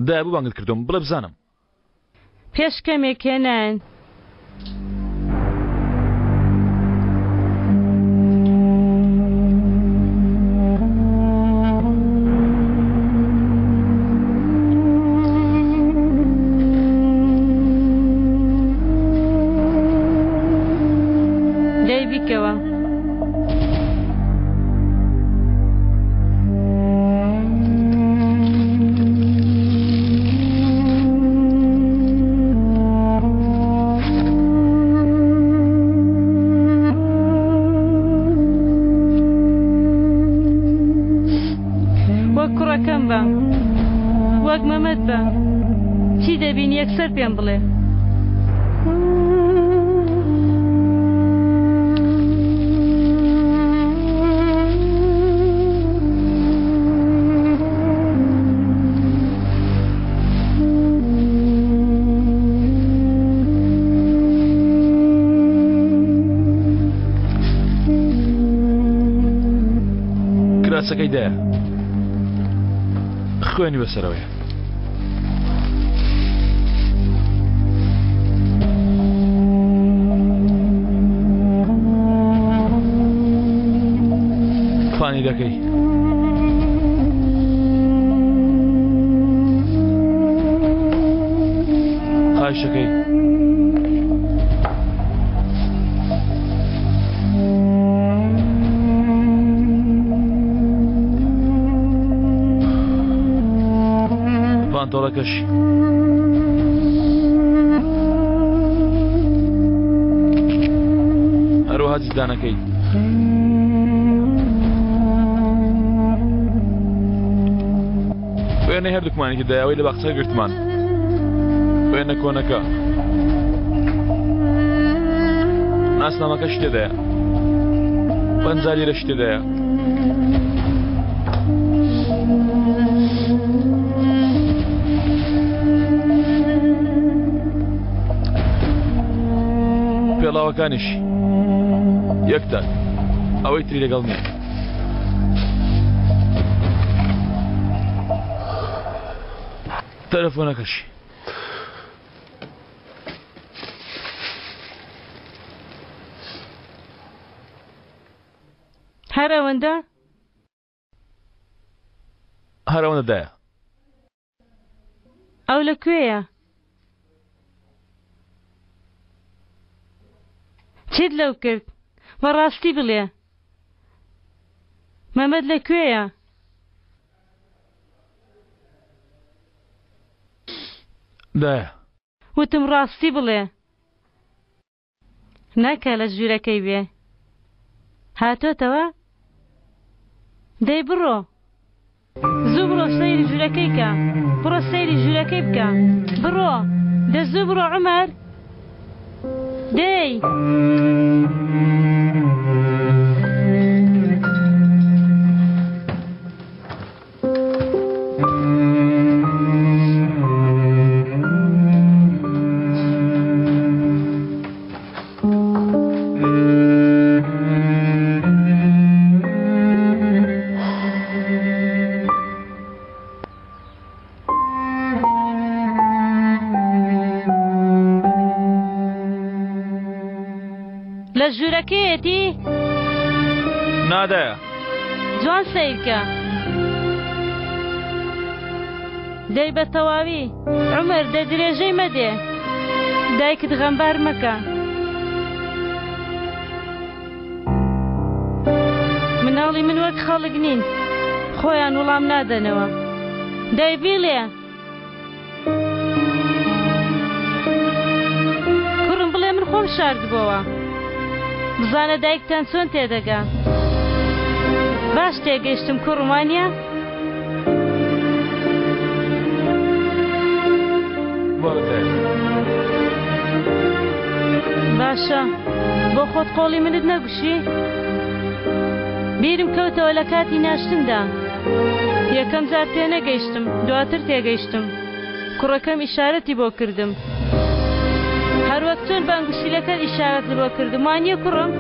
دایە بۆ بانگت کردوم بڵێ بزانم. پێش کەمێک هێنایان. دەی بیکەوە. وەک کوڕەکەم بە وەک مەمەد بە چی دەبینی یەکسەر پێم بڵێ. کراسەکەی دایە خوێنی بەسەرەوەیە. فانیلەکەی قایشەکەی پانتۆڵەکەشی. هەروەها جزدانەکەی. وێنەی هەردووکمانی تێدایە ئەوەی لە باخچە گرتمان. وێنە کۆنەکە. ناسنامەکەشی تێدایە. 50 لیرەشی تێدایە. پێڵاوەکانیشی یەک تاک ئەوەی تری لەگەڵ نییە. تەلەفۆنەکەشی. هەر ئەوەندە؟ هەر ئەوەندە دایە. ئەو لە کوێیە؟ چیت لەو کرد؟ بە ڕاستی بڵێ. مەمەد لە کوێیە؟ دایە. وتم ڕاستی بڵێ. نەکا لە ژوورەکەی بێ. هاتۆتەوە؟ دەی بڕۆ. زوو بڕۆ سەیری ژوورەکەی کە. بڕۆ سەیری ژوورەکەی بکە. بڕۆ. دە زوو بڕۆ عومەر. دەی. لە ژوورەکەیەتی؟ نادایە. جوان سەیرکە. دەی بە تەواوی. عومەر دە درێژەی مەدێ. دایکت غەمبار مەکە. مناڵی من وەک خەڵک نین. خۆیان وڵام نادەنەوە. دەی بیڵێ. کوڕم بڵێ من خۆم شاردبۆوە. بزانە دایکتان چۆن تێدەگا. باش تێگەیشتم کوڕم وانە؟ باشە بۆ خۆت قۆڵی منت نەگوشی؟ بیرم کەوتەوە لە کاتی ناشتندا یەکەم جار تێنەگەیشتم دواتر تێگەیشتم کوڕەکەم ئیشارەتی بۆ کردم هەروەک چۆن بە ئەنگوستیلەکەت ئیشارەتت بۆ کردم وانییە کوڕم؟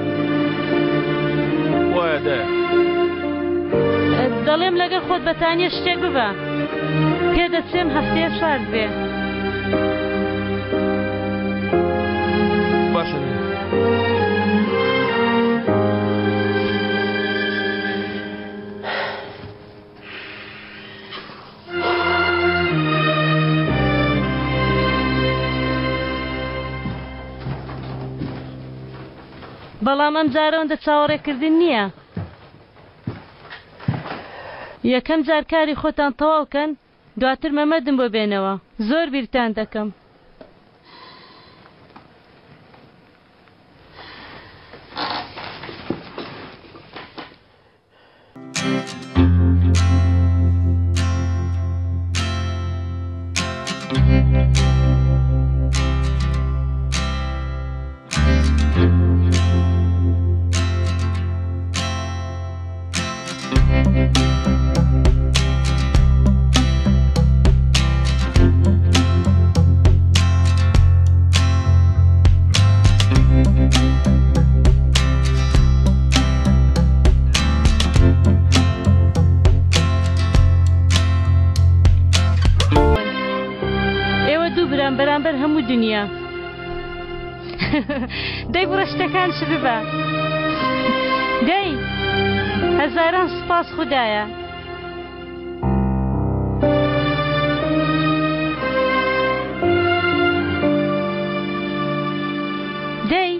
وایە دایە. دەڵێم لەگەڵ خۆت بەتانیە شتێک ببە. پێدەچێم هەفتەیە سارد بێ. باشە. بەڵام ئەم جارە ئەوەندە چاوەڕێکردن نییە. یەکەم جار کاری خۆتان تەواو کەن دواتر مەمەدم بۆ بێنەوە زۆر بیرتان دەکەم. ئێوە دوو بران بەرامبەر هەموو دنیا. دەی بڕە شتەکان چ ببە. دەی هەزاران سوپاس خودایە. دەی.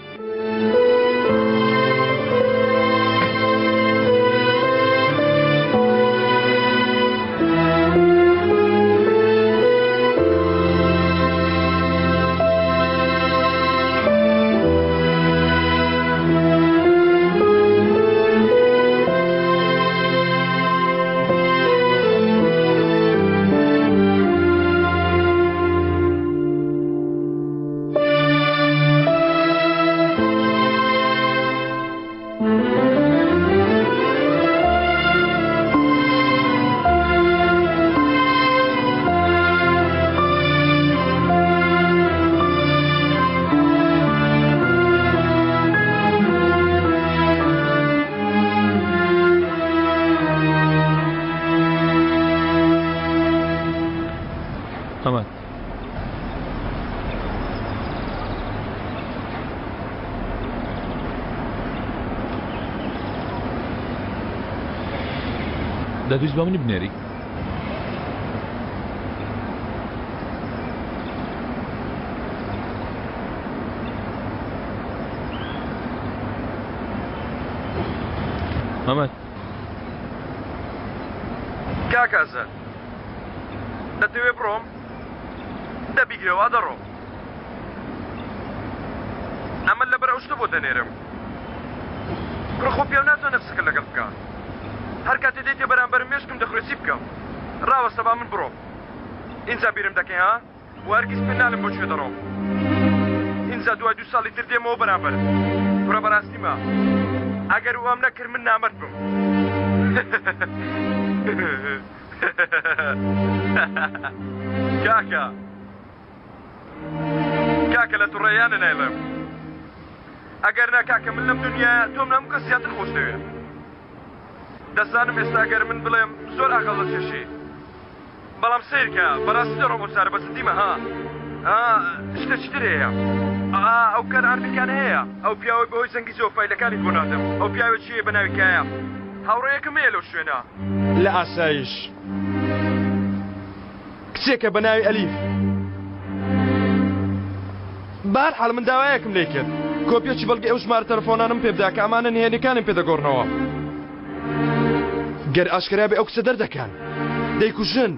ئەمان. دەتویست بە منی بنێری؟ مەمەد. کاک ئازاد دەتەوێ بڕۆم؟ دە بیگرە وا دەڕۆم. ئەمە لەبەر ئەو شتە بۆ دەنێرم. کوڕە خۆ پیاو ناتوانێ قسەکە لەگەڵ بکا. هەر کاتێ دێیتە بەرامبەرم مێشکم دەخورێ چی بکەم؟ ڕاوەستە با من بڕۆم. ئینجا بیرم دەکەی ها؟ وە هەرگیز پێت نالێم بۆ کوێ دەڕۆم. ئینجا دوای دوو ساڵی تر دێمەوە بەرامبەرت. کوڕە بەڕاستیمە ئەگەر وام نەکرد من نامەرد بم. کاکە کاکە لە توڕەیانە نایڵێم ئەگەر نا کاکە من لەم دنیاە تۆم لە هەموو کەس زیاتر خۆش دەوێ دەزانم ئێستا گەر من بڵێم زۆر ئاقڵ دەچێشی بەڵام سەیرکە بەڕاستی دەڕۆم ئەو جارە بە جدیمە ها ها شتێکی تر هەیە ئا ئەو کار ئارمیکانە هەیە ئەو پیاوەی بەهۆی زەنگیزەوە فایلەکانیت بۆ ناردم ئەو پیاوێکی هەیە بە ناوی کایە هاوڕێیەکم هەیە لەو شوێنە. لە ئاسایش کچێکە بە ناوی ئەلیف. بەهەرحاڵ من داوایەکم لێ کرد کۆپیەکی بەڵگەی ئەو ژمارە تەلەفۆنانەم پێ بدا کە ئەمانە نهێنیەکانم پێ دەگۆڕنەوە. گەر ئاشکرا بێ ئەو کچە دەردەکەن دەیکوژن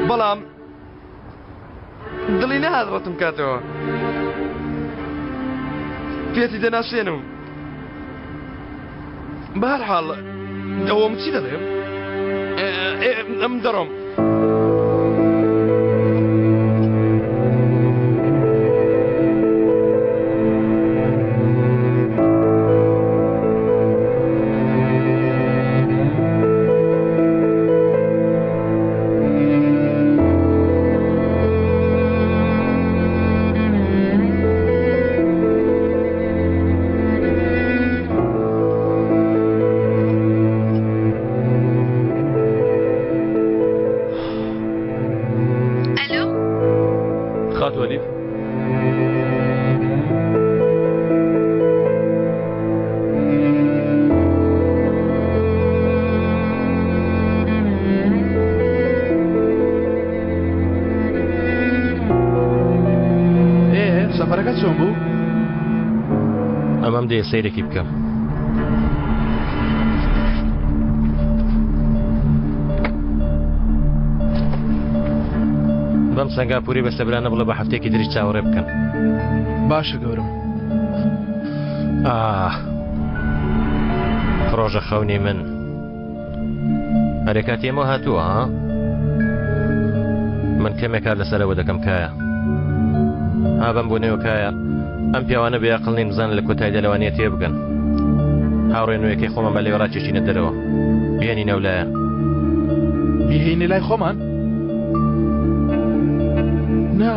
بەڵام دڵی نەهات ڕەتم کاتەوە پێتی دەناسێنم بەهەرحاڵ ئەوەم چی دەڵێم ئەم دەڕۆم. سەیرێکی بکەم. بەم سەنگاپوری بەستەبرانە بڵێ بە هەفتەیەکی تریش چاوەڕێ بکەن. باشە گەورەم. ئاه پڕۆژە خەونی من. ئەرێ کاتی ئێمە هاتووە ها؟ من کەمێک کار لەسەرەوە دەکەم کایە. ها بەم بۆنەوە کایە ئەم پیاوانە بێ ئەقڵ نین بزانن لە کۆتاییدا لەوانەیە تێبگەن. هاوڕێ نوێیەکەی خۆمان بە لێوە ڕاکێشینە دەرەوە. بهێنینە ئەو لایە. بیهێینە لای خۆمان؟ نا.